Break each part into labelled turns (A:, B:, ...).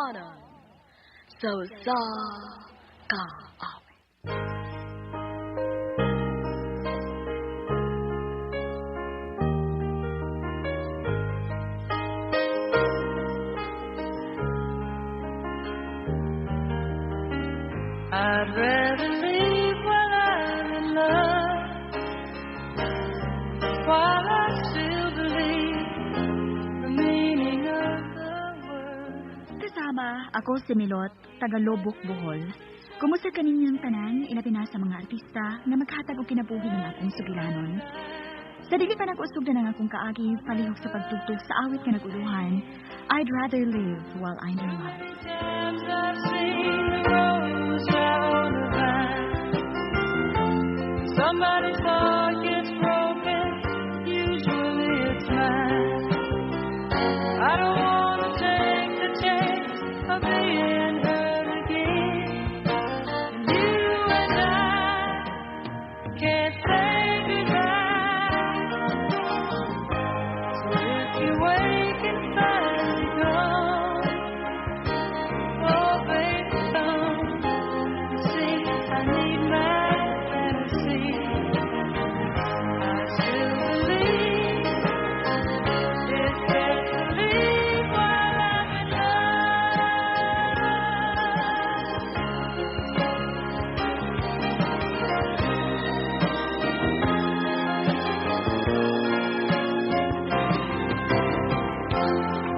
A: Handumanan sa usa ka awit.
B: I'd rather leave while I'm in love, while I still believe the meaning of the word.
C: Kasama, ako si Milot, taga Lobok, Bohol. Kumusta kaninyang tanan, ilabi na sa mga artista nga maghatag og kinabuhi ng akong sugilanon. Sa dili pa nag-usog na ng akong kaagi, palihog sa pagtugtog sa awit nga naguluhan, I'd rather live while I'm in love.
B: Times I've seen the rose on the vine. Somebody's heart gets broken, usually it's mine. I don't wanna take the chance of being hurt again. And you and I can't say goodbye. So if you wake and find me gone, oh baby, come. You see, I need my fantasy. I still believe it's best to leave while I'm in love.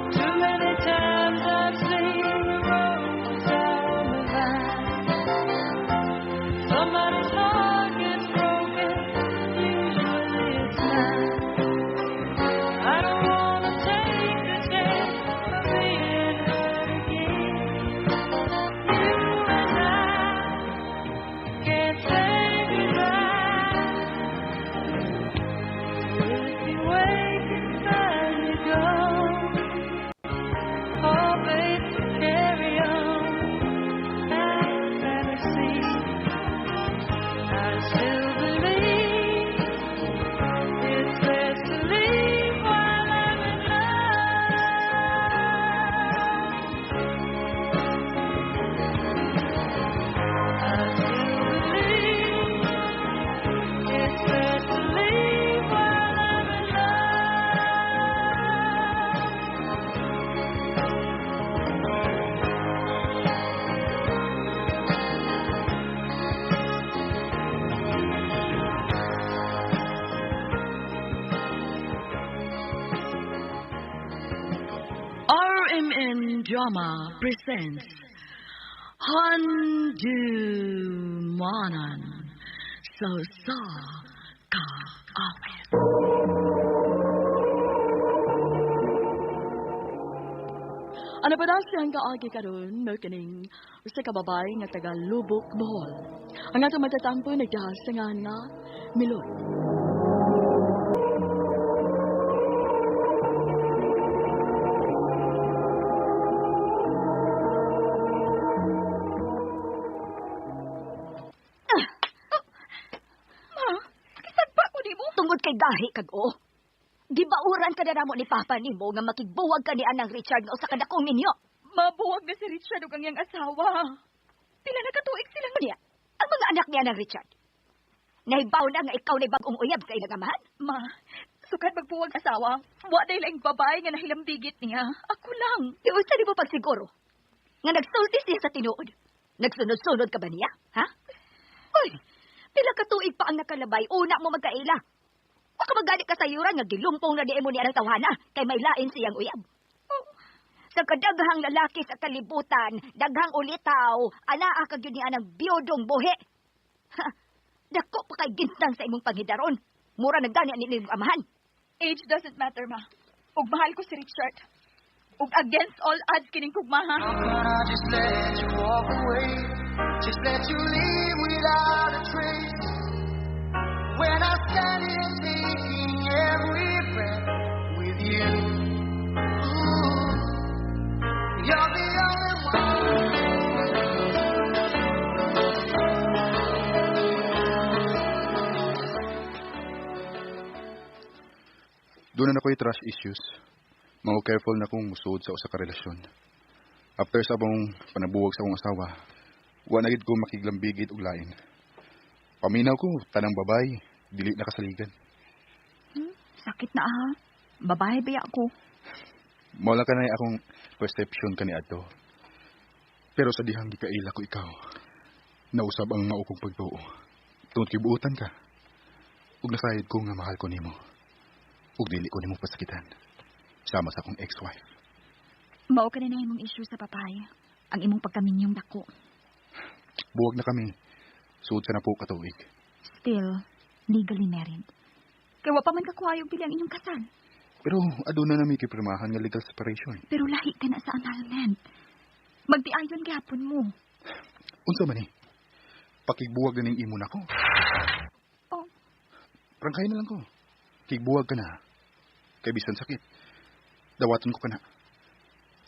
B: Too many times I've seen the rose on the vine. Somebody's heart gets broken, usually it's mine. I don't wanna take the chance of being hurt again. You and I can't say goodbye. So if you wake and find me gone, oh baby, carry on. Fantasy. I still believe it's best to leave while I'm in love. I still believe it's best to leave while I'm in love.
A: RMN Drama presents Handumanan sa usa ka awit. Ano pa daw siyang kaagi karon mao kining usa ka babae nga taga Lubok, Bohol. Ang atong matatampo nagdahas sa ngalan nga Milot.
C: Ma, kisagpa ko nimo.
D: Tungod kay gahi kag o. Gibauran ka na namo ni Papa nimo nga makigbuwag ka ni Anang Richard nga usa ka dakong ninyo.
C: Mabuwag na si Richard ug ang iyang asawa. Pila na katuig silang
D: Niya, ang mga anak niya ng Richard. Nahibaw na nga ikaw na bagong uyab sa ilang amahan.
C: Ma, sukad magbuwag asawa, wa day laing babae nga nahilambigit niya. Ako lang.
D: Iunsa nimo pagsiguro nga nagsulti siya sa tinuod. Nagsunod-sunod ka ba niya? Ha? Uy, pila ka tuig pa ang nakalabay, una mo magkaila. Wa ka magani ka sayuran nga gilumpong na di mo niya ang tawhana kay may lain siyang uyab. Sa kadaghang lalaki sa kalibutan, daghang ulitaw, anaa ka gyud niya ng biyodong buhi. Ha, dako pa kay gintang sa imong panghidaron. Mura nagdani ani nimong amahan.
C: Age doesn't matter, ma. Ug mahal ko si Richard. Ug against all odds kining kugmaha.
B: How can I just let you walk away? Just let you leave without a trace. When I stand here taking every breath with you. Ooh, you're the only one.
E: Doon na ako'y trust issues. Mga careful na kong musuod sa usa ka relasyon. After sa akong panabuwag sa akong asawa, wa na gid ko makiglambigit og lain. Paminaw ko, tanang babay, dili na kasaligan.
C: Sakit na ha. Babae ba ako?
E: Mao lang kanay akong perception kaniadto. Pero sa dihang gikaila ko ikaw, nausab ang mao kong pagtuo. Tungod kay buutan ka. Ug nasayod ko nga mahal ko nimo. Ug dili ko nimo pasakitan. Sama sa akong ex-wife.
C: Mao ka na imong issue sa papay. Ang imong pagkaminyong dako.
E: Buwag na kami. Suod sa na po katuig.
C: Still, legally married. Kaya wa pa man kakuha yung pili ang inyong kasal.
E: Pero aduna na mi gipirmahan nga legal separation.
C: Pero lahi ka na sa annulment. Magtiayon gihapon mo.
E: Unsa man ni? Pakigbuwag na ning imo nako.
C: Oh.
E: Prangkay na lang ko. Kigbuwag ka na. Kay bisan sakit. Dawaton ko ka na.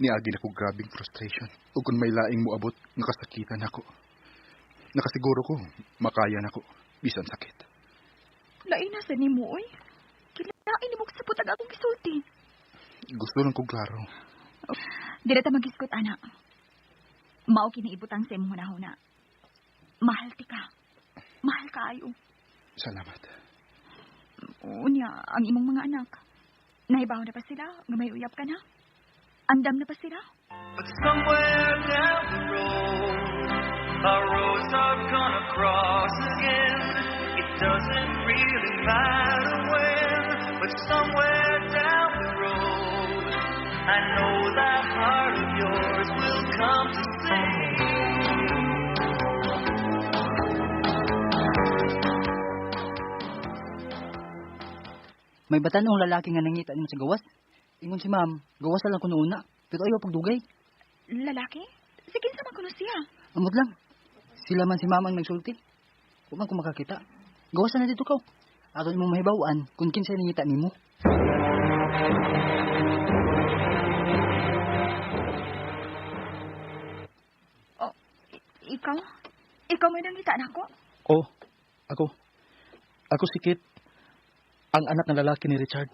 E: Niagi na ko grabing frustration. Ug kung may laing moabot, nakasakitan ako. Nakasiguro ko, makaya nako bisan sakit.
C: Lain na sa nimo, oy. Kilain nimo sa putag akong gisulti.
E: Gusto lang kong klaro.
C: Di na ta magisgot, ana. Mao kiniibutang sa imong hunahuna. Mahal ti ka. Mahal kaayo.
E: Salamat.
C: Unya, ang imong mga anak. Nahibaw na pa sila, nga may uyab ka na. Andam na pa sila.
B: But somewhere down the road, our roads are gonna cross again. It doesn't really matter when, but somewhere down the road, I know that heart of yours will come to say.
F: May batanong lalaki nga nangita nimo sa gawas. Ingon si ma'am, gawas na lang kuno una, pero ayaw pagdugay.
C: Lalaki? Sige, sa man kuno siya.
F: Amot lang. Sila man si ma'am ang nagsulti. Wa man ko makakita. Gawas na dito ka. Aton imong mahibaw-an kung kinsay nangita nimo.
C: Oh, ikaw? Ikaw may nangita nako?
G: Oh, ako. Ako si Kit, ang anak ng lalaki ni Richard.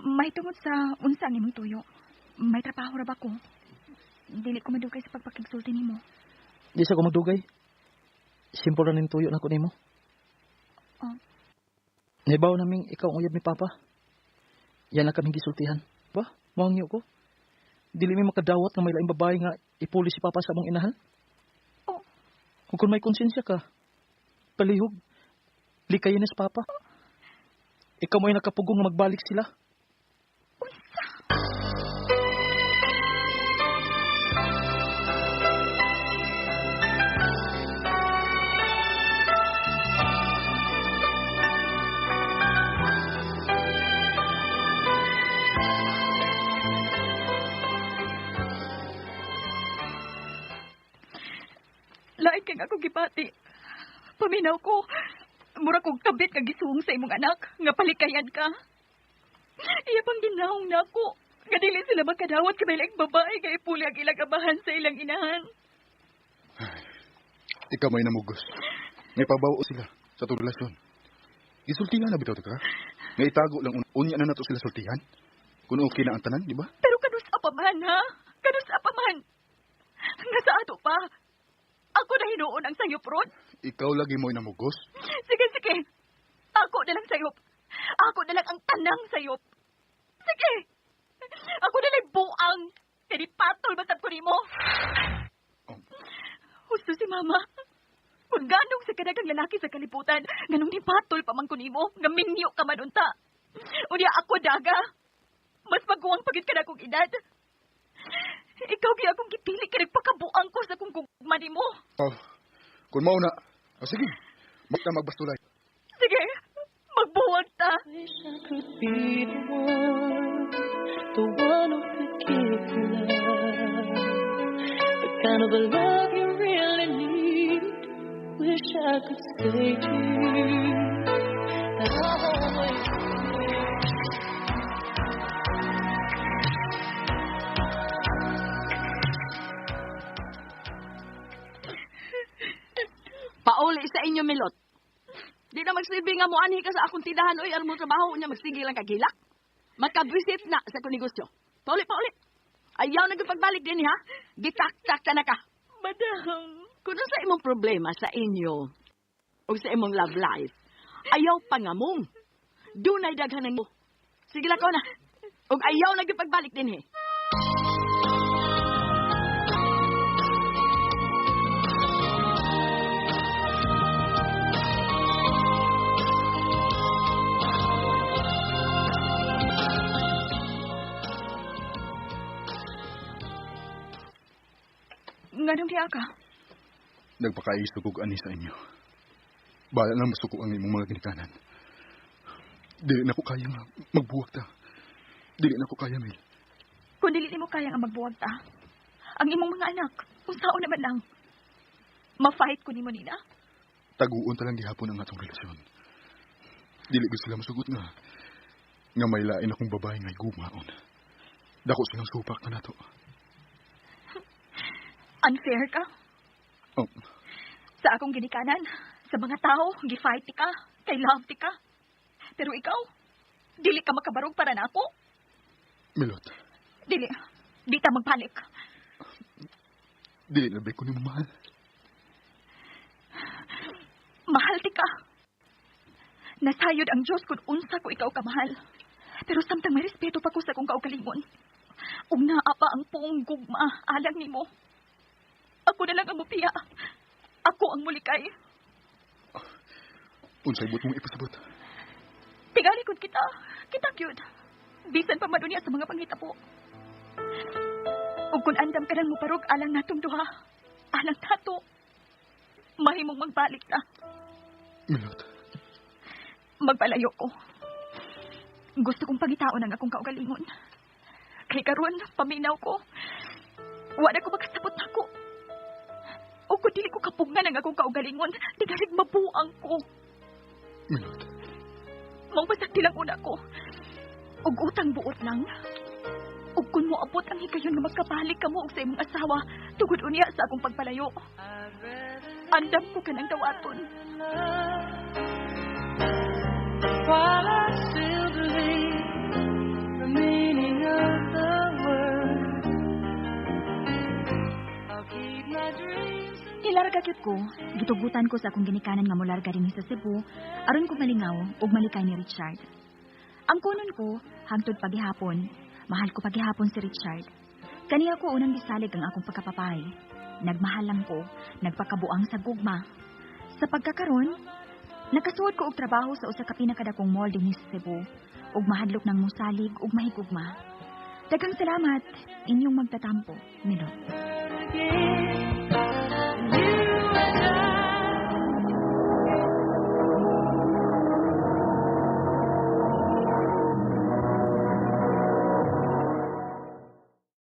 C: May tungod sa unsa ang imong tuyo. May trabaho ra ba ko? Dili ko madugay sa pagpakigsulti nimo.
G: Di sa ko magdugay. Simple ra ning tuyo nako nimo.
C: Oh.
G: Nahibaw naming ikaw ang uyab ni Papa. Yan lang kaming gisultihan. Ba, moangyo ko. Dili mi makadawat nga may laing babae nga ipuli si Papa sa among inahan.
C: Oh.
G: Kung may konsensya ka, palihog, likayin na si Papa. Ikaw mo'y nakapugong nga magbalik sila.
C: Unsa? Lain kay ako gibati. Paminaw ko. Mura kog kabit nga gisuong sa imong anak nga palikayan ka. Iya pang ginahong nako. Nga dili sila makadawat kay may laing babae nga ipuli ang ilang abahan sa ilang inahan.
E: Ikaw may namugos. May pabaw sila sa itong relasyon. Gisultihan na bitaw ka. Nga itago lang unya na nato sila sultihan. Kung okay na ang tanan, di ba?
C: Pero kanusa pa man, ha? Kanusa pa man? Nga sa ato pa. Ako na hinuon ang sayop ron.
E: Ikaw lagi mo'y namugos.
C: Sige, sige. Ako na lang sayop. Ako na lang ang tanang sayop. Sige. Ako na lang buang. Kaya patol basab ko nimo.
E: Oh.
C: Husto si mama. Kung ganong sa kadagang lalaki sa kalibutan, ganong ni patol pa man ko nimo, nga minyo ka man unta. Unya ako daga. Mas maguwang pagit ka na akong edad. Ikaw gyud akong gipili kay nagpakabuang ko sa kung gugma nimo.
E: Oh, kung mao na, oh, sige, magta magbastulay.
C: Sige, magbuwag ta.
H: Wish I could be the one who could give you love, the kind of a love you really need. Wish I could say to you that I've always
A: Pauli sa inyo, Milot. Di na magsilbi nga moanhi ka sa akong tindahan oy aron mo trabaho unya magsige lang kagilak. Makabwisit na sa akong negosyo. Pauli, pauli. Ayaw na gyud pagbalik din ha. Gitaktak ta na ka.
C: Madam.
A: Kung sa imong problema sa inyo o sa imong love life, ayaw pangamong. Dunay daghan ng mo. Sige lang ko na. Og ayaw na gyud pagbalik din eh.
C: Nganong diya ka?
E: Nagpakaisog og ani sa inyo. Bahala na masuko ang imong mga ginikanan. Dili na ko kaya nga magbuwag ta. Dili na ko kaya, Mel.
C: Kung dili nimo kaya nga magbuwag ta, ang imong mga anak, unsaon naman lang. Ma-fight ko nimo nila.
E: Taguon ta lang gihapon ang atong relasyon. Dili ko sila masugot nga may lain akong babae nga gumaon. Dako silang supak na nato.
C: Unfair ka.
E: Oh,
C: Sa akong ginikanan, sa mga tao, gi-fight ti ka, kay love ti ka. Pero ikaw, dili ka makabarog para nako.
E: Milot,
C: Dili, di ta magpanik.
E: dili na ba ko nimo mahal?
C: Mahal ti ka. Nasayod ang Diyos kung unsa ko ikaw kamahal. Pero samtang may respeto pa ko sa akong kaugalingon. Ug naa pa ang puong gugma alang nimo. Ako na lang ang mupiya. Ako ang mulikay.
E: Unsay buot mong ipasabot?
C: Tingali kun kita. Kita gyud. Bisan pa man unya sa mga panghitabo. Ug kun andam ka nang muparog alang natong duha, alang tato, mahimong magbalik ta.
E: Milot,
C: Magpalayo ko. Gusto kong pangitaon ang akong kaugalingon. Kay karon paminaw ko. Wala ko makasabot nako. O kung dili ko kapugnan ang akong kaugalingon, tingalig mabuang ko.
E: Milot,
C: Mao pasakti lang una ko. Ug utang buot lang. Ug kun moabot ang higayon nga magkabalik kamo og sa imong asawa, tugod unya sa akong pagpalayo. Andam ko kanang dawaton.
H: While I still believe the meaning of the words, I'll keep my dreams.
C: Nilarga gyud ko, gitugutan ko sa akong ginikanan nga molarga dinhi sa Cebu aron ko malingaw ug malikay ni Richard. Ang kunon ko hangtod pagihapon, mahal ko pagihapon si Richard. Kaniya ko unang gisalig ang akong pagkapapay. Nagmahal lang ko, nagpakabuang sa gugma. Sa pagkakaron, nakasuod ko og trabaho sa usa ka pinakadakong mall dinhi sa Cebu ug mahadlok nang mosalig ug mahigugma. Daghang salamat, inyong magtatampo, Milot.
H: Again.